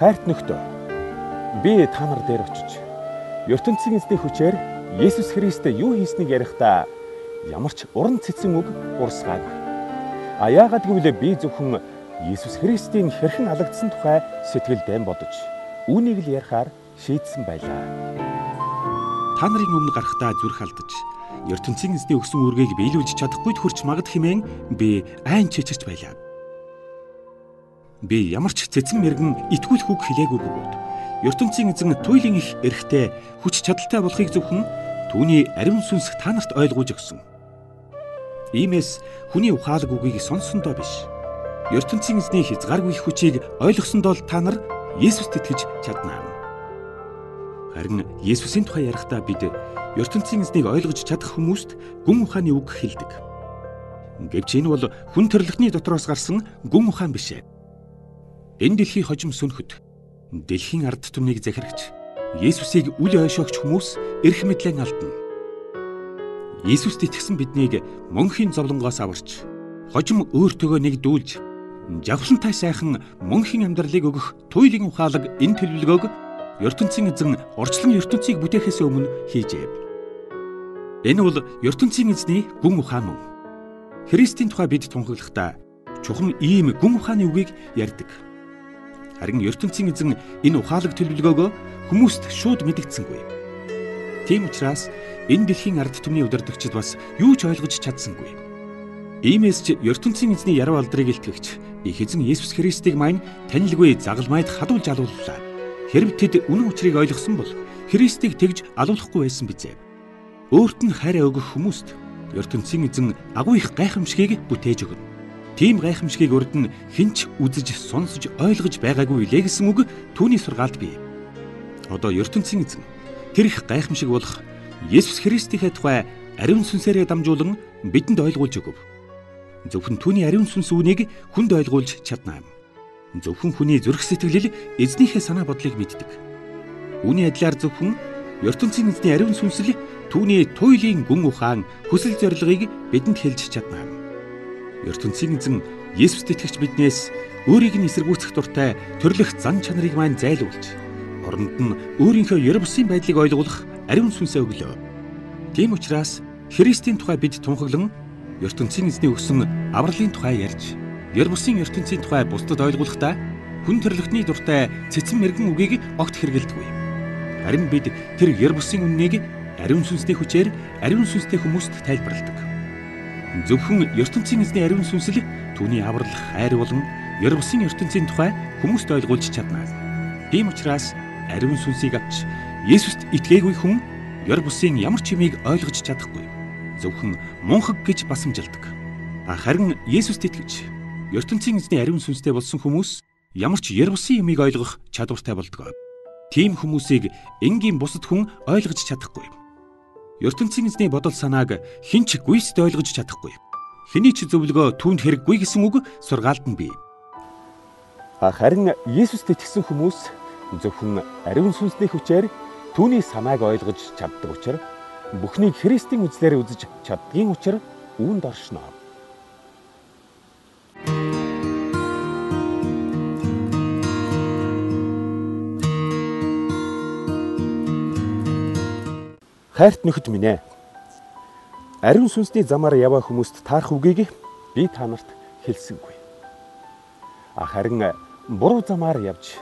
Хайрт нөхдөө, би та нар дээр очиж ертөнцийн эзний хүчээр Есүс Христ юу хийснийг ярихдаа ямар ч уран цэцэн үг урсгаагүй. А яагаад гэвэл би зөвхөн Есүс Христийн хэрхэн алагдсан тухай сэтгэл дайн бодож үүнийг л ярихаар шийдсэн байлаа. Та нарын өмнө гарахдаа зүрх алдаж ертөнцийн эзний өгсөн үүргийг биелүүлж чадахгүй хөрч магад хэмээн би айн чичирч байлаа. Би ямар ч цэцэн мэрэгэн итгүүлэх үг хэлээгүй бөгөөд ертөнцийн эзэн туйлын их эрхтэй хүч чадалтай болохыг зөвхөн түүний ариун сүнс та нарт ойлгуулж өгсөн. Иймээс хүний ухаалаг үгийг сонссондоо биш, ертөнцийн эзний хязгааргүй хүчийг ойлгосондоо л та нар Есүст итгэж чадна. Харин Есүсийн тухай ярихдаа бид ертөнцийн эзнийг ойлгож чадах хүмүүст гүн ухааны үг хэлдэг. Гэвч энэ бол хүн төрлөختний дотроос гарсан гүн ухаан биш ээ. Энэ дэлхийн хожим сөнөхөд дэлхийн ард түмнийг захирагч Есүсийг үл ойшоогч хүмүүс эрх мэдлэн алдна. Есүст итгэсэн биднийг мөнхийн зовлонгоос аварч, хожим өөртөөгөө нэгдүүлж, жавхлантай сайхан мөнхийн амьдралыг өгөх туйлын ухаалаг энэ төлөвлөгөөг ертөнцийн эзэн орчлон ертөнцийг бүтээхээс өмнө хийжээ. Энэ бол ертөнцийн эзний гүн ухаан мөн. Христийн тухай бид тунхаглахдаа чухам ийм гүн ухааны үгийг ярьдаг. Харин ертөнцийн эзэн энэ ухаалаг төлөвлөгөөгөө хүмүүст шууд мэдэгдсэнгүй. Тийм учраас энэ дэлхийн ард түмний удирдагчид бас юу ч ойлгож чадсангүй. Иймээс ч ертөнцийн эзний яруу алдрыг илтгэгч их эзэн Есүс Христийг маань танилгүй загалмайд хадуулж алууллаа. Хэрв тэд үнэн учрыг ойлгосон бол Христийг тэгж алуулахгүй байсан бизээ. Өөрт нь хайраа өгөх хүмүүст ертөнцийн эзэн агуу их гайхамшигыг бүтээж өгнө. Тийм гайхамшигыг урд нь хэн ч үзэж, сонсож, ойлгож байгаагүй илээ гэсэн үг түүний сургаалд бий. Одоо ертөнцийн эзэн тэр их гайхамшиг болох Есүс Христийнхээ тухай ариун сүнсээрээ дамжуулан бидэнд ойлгуулж өгөв. Зөвхөн түүний ариун сүнс үүнийг хүнд ойлгуулж чадна. Зөвхөн хүний зүрх сэтгэл л эзнийхээ санаа бодлыг мэддэг. Үүний адилаар зөвхөн ертөнцийн эзний ариун сүнс л түүний туйлын гүн ухаан, хүсэл зорилгыг бидэнд хэлж чадна. Ертөнцийн эзэн Есүст итгэгч биднээс өөрийг нь эсэргүүцэх дуртай төрлөх зан чанарыг маань зайлуулж, оронд нь өөрийнхөө ер бусын байдлыг ойлгуулах ариун сүнсээ өглөө. Тийм учраас Христийн тухай бид тунхаглан ертөнцийн эзний өгсөн авралын тухай ярьж, ер бусын ертөнцийн тухай бусдад ойлгуулахдаа хүн төрлөختний дуртай цэцэн мэрэгэн үгийг огт хэрэглэдэггүй. Харин бид тэр ер бусын үннийг ариун сүнсний хүчээр ариун сүнстэй хүмүүст тайлбарладаг. Зөвхөн ертөнцийн эзний ариун сүнс л түүний аврал, хайр болон ер бусын ертөнцийн тухай хүмүүст ойлгуулж чадна. Тийм учраас ариун сүнсийг авч Есүст итгээгүй хүн ер бусын ямар ч юмыг ойлгож чадахгүй. Зөвхөн мунхаг гэж басамжилдаг. Харин Есүст итгэж ертөнцийн эзний ариун сүнстэй болсон хүмүүс ямар ч ер бусын юмыг ойлгох чадвартай болдог. Тийм хүмүүсийг энгийн бусад хүн ойлгож чадахгүй. Ертөнцийн эзний бодол санааг хэн ч гүйцэд ойлгож чадахгүй. Хэний ч зөвлөгөө түүнд хэрэггүй гэсэн үг сургаалд нь бий. Харин Есүст итгэсэн хүмүүс зөвхөн ариун сүнсний хүчээр түүний санааг ойлгож чаддаг учраас бүхнийг Христийн үзлээр үзэж чаддгийн учир үүнд оршино. Хайрт нөхөд минь ээ. Ариун сүнсний замаар яваа хүмүүст таарах үгийг би та нарт хэлсэнгүй. Харин буруу замаар явж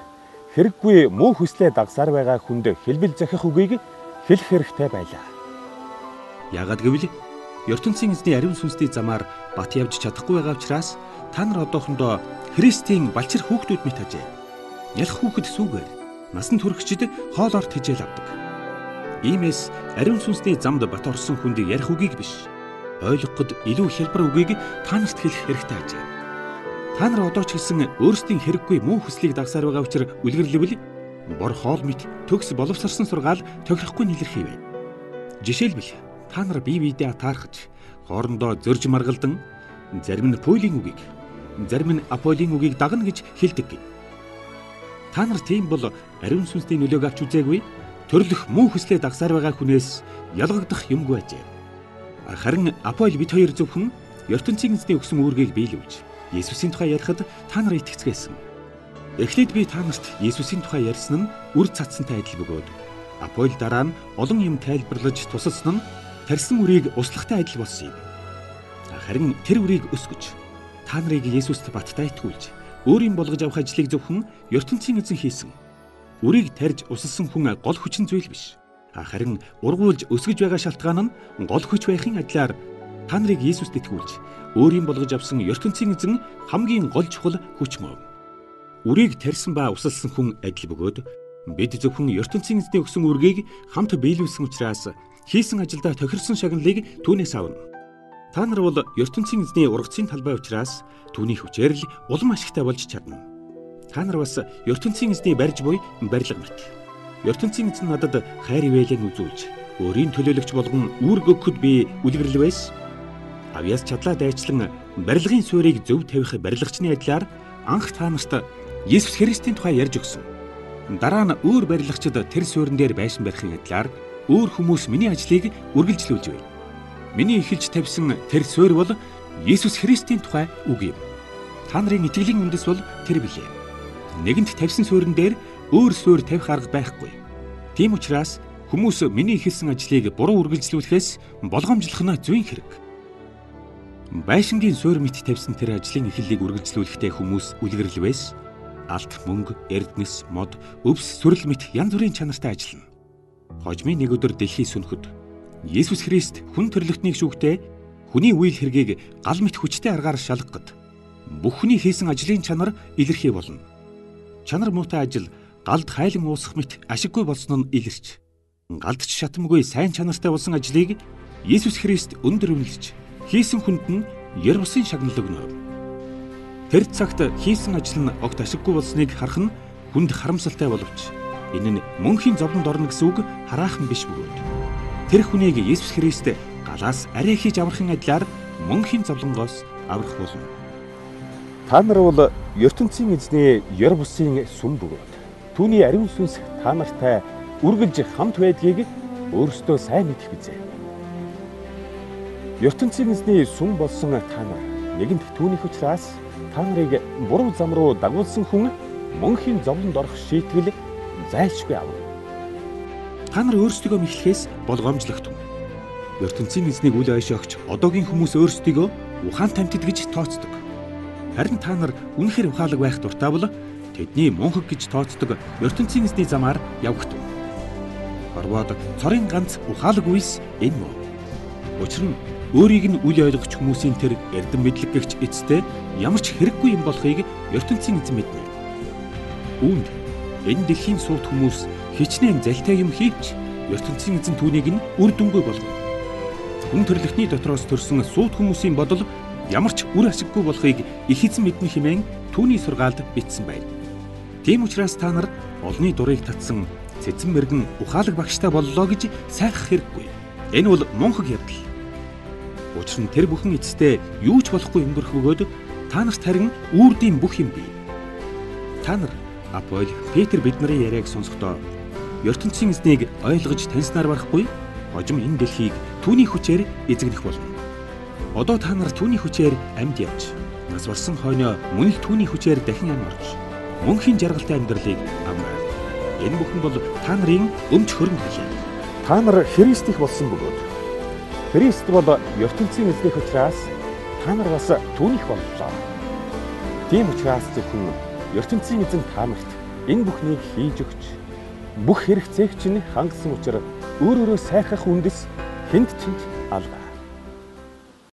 хэрэггүй муу хүслээ дагсаар байгаа хүнд хэлбэл зохих үгийг хэлэх хэрэгтэй байлаа. Яагаад гэвэл ертөнцийн эзний ариун сүнсний замаар бат явж чадахгүй байгаа учраас та нар одоохондоо Христийн балчир хүүхдүүд мэт ажээ. Нялх хүүхэд сүүгээр насан туршид хоолоор тижээл авдаг. Иймээс ариун сүнсний замд бат орсон хүнд ярих үгийг биш, ойлгоход илүү хялбар үгийг та нарт хэлэх хэрэгтэй ажээ. Та нар одоо ч гэсэн өөрсдийн хэрэггүй муу хүслийг дагсаар байгаа учир үлгэрлэвэл бор хоол мэт төгс боловсрсон сургаал тохирохгүй нэлэрхий бай. Жишээлбэл та нар бие биедээ атаархаж, хоорондоо зөрж маргалдан зарим нь Паулийн үгийг, зарим нь Аполлын үгийг дагна гэж хэлдэг гин. Та нар тийм бол ариун сүнсний нөлөөг авч үзээгүй төрлөх муу хүслээ дагсаар байгаа хүнээс ялгагдах юмгүй ажээ. Харин Аполл бид хоёр зөвхөн ертөнцийн эзний өгсөн үүргийг биелүүлж Есүсийн тухай ярихад та нар итгэцгээсэн. Эхлээд би та нарт Есүсийн тухай ярьсан нь үр цацсантай адил бөгөөд Аполь дараа нь олон юм тайлбарлаж тусалсан нь тарьсан үрийг услахтай адил болсон юм. Харин тэр үрийг өсгөж та нарыг Есүст баттай итгүүлж өөрийн болгож авах ажлыг зөвхөн ертөнцийн эзэн хийсэн. Үрийг тарьж усалсан хүн гол хүчин зүйл биш. Харин ургуулж өсгөж байгаа шалтгаан нь гол хүч байхын адилаар та нарыг Есүст итгүүлж өөрийн болгож авсан ертөнцийн эзэн хамгийн гол чухал хүч мөн. Үрийг тарьсан ба усалсан хүн адил бөгөөд бид зөвхөн ертөнцийн эзний өгсөн үргийг хамт биелүүлсэн учраас хийсэн ажилдаа тохирсон шагналыг түүнээс авна. Та нар бол ертөнцийн эзний ургацын талбай учраас түүний хүчээр л улам ашигтай болж чадна. Та нар бас ертөнцийн эзний барьж буй барилга мэт. Ертөнцийн эзэн надад хайр ивэлэн үзүүлж өөрийн төлөөлөгч болгон үүрэг өгөхөд би үлгэрлэвээс авьяас чадлаа дайчлан барилгын суурийг зөв тавих барилгачны адилаар анх та нарт Есүс Христийн тухай ярьж өгсөн. Дараа нь өөр барилгачид тэр суурин дээр байшин барихын адилаар өөр хүмүүс миний ажлыг үргэлжлүүлж байв. Миний эхэлж тавьсан тэр суурь бол Есүс Христийн тухай үг юм. Та нарын итгэлийн үндэс бол тэр билээ. Нэгэнт тавьсан суурин дээр өөр суурь тавих арга байхгүй. Тийм учраас хүмүүс миний эхэлсэн ажлыг буруу үргэлжлүүлэхээс болгоомжлох нь зүйн хэрэг. Байшингийн суурь мэт тавьсан тэр ажлын эхлэлийг үргэлжлүүлэхдээ хүмүүс үлгэрлэвээс алт, мөнгө, эрдэнэс, мод, өвс, сүрэл мэт янз бүрийн чанартай ажиллана. Хожмын нэг өдөр дэлхий сүнхэд Есүс Христ хүн төрлөختнийг шүүхдээ хүний үйл хэргийг гал мэт хүчтэй аргаар шалгах гэд бүх хүний хийсэн ажлын чанар илэрхий болно. Чанар муутай ажил галд хайлан уусах мэт ашиггүй болсон нь илэрч галд ч шатамгүй сайн чанартай болсон ажлыг Есүс Христ өндөр үнэлж хийсэн хүнд нь ер бусын шагнал өгнө. Тэр цагт хийсэн ажил нь огт ашиггүй болсныг харах нь хүнд харамсалтай боловч энэ нь мөнхийн зовлонд орно гэсэн үг хараахан биш бөгөөд тэр хүнийг Есүс Христ галаас арай хийж аврахын адилаар мөнхийн зовлонгоос аврах болно. Та нар бол ертөнцийн эзний ер бусын сүм бөгөөд түүний ариун сүнс та нартай үргэлж хамт байдгийг өөрсдөө сайн мэдэх бизээ. Ертөнцийн эзний сүм болсон та нар нэгэнт түүнийх учраас та нарыг буруу зам руу дагуулсан хүн мөнхийн зовлонд орох шийтгэл зайлшгүй авна. Та нар өөрсдийгөө мэхлэхээс болгоомжлогдов. Ертөнцийн эзнийг үл ойшоогч одоогийн хүмүүс өөрсдийгөө ухаан тамтид гэж тооцдог. Харин та нар үнэхээр ухаалаг байх дуртай бол тэдний мунхаг гэж тооцдог ертөнцийн эзний замаар явагдав. Хорвоод цорын ганц ухаалаг үйлс энэ мөн. Учир нь өөрийг нь үл ойлгогч хүмүүсийн тэр эрдэм мэдлэг гэгч эцтэй ямар ч хэрэггүй юм болохыг ертөнцийн эзэн мэднэ. Үүнд энэ дэлхийн суут хүмүүс хичнээн залтай юм хийвч ертөнцийн эзэн түүнийг нь үр дүнгүй болгоно. Хүн төрлөختний дотроос төрсэн сууд хүмүүсийн бодол ямар ч үр ашиггүй болохыг их эзэн мэднэ хэмээн түүний сургаалд бичсэн байна. Тийм учраас та нар олонний дурыг татсан цэцэн мэрэгэн ухаалаг багштай боллоо гэж сайхах хэрэггүй. Энэ бол мунхаг явдал. Учир нь тэр бүхэн эцэстээ юу ч болохгүй өнгөрөх бөгөөд та нарт харин үүрдийн бүх юм бий. Та нар Аполь, Петр бидний яриаг сонсохдоо ертөнцийн эзнийг ойлгож таньснаар барахгүй хожим энэ дэлхийг түүний хүчээр эзэгнэх болно. Одоо та нар түүний хүчээр амьд явж, нас барсан хойноо мөн л түүний хүчээр дахин ам орж, мөнхийн жаргалтай амьдралыг авна. Энэ бүхэн бол та нарын өмч хөрөнгө билээ. Та нар Христ их болсон бөгөөд Христ бол ертөнцийн эзнийх учраас та нар бас түүнийх боллоо. Тийм учраас зөвхөн ертөнцийн эзэн та нарт энэ бүхнийг хийж өгч бүх хэрэгцээг чинь хангасан учраас өөр өөрөө сайхах үндэс хүнд чинь алга.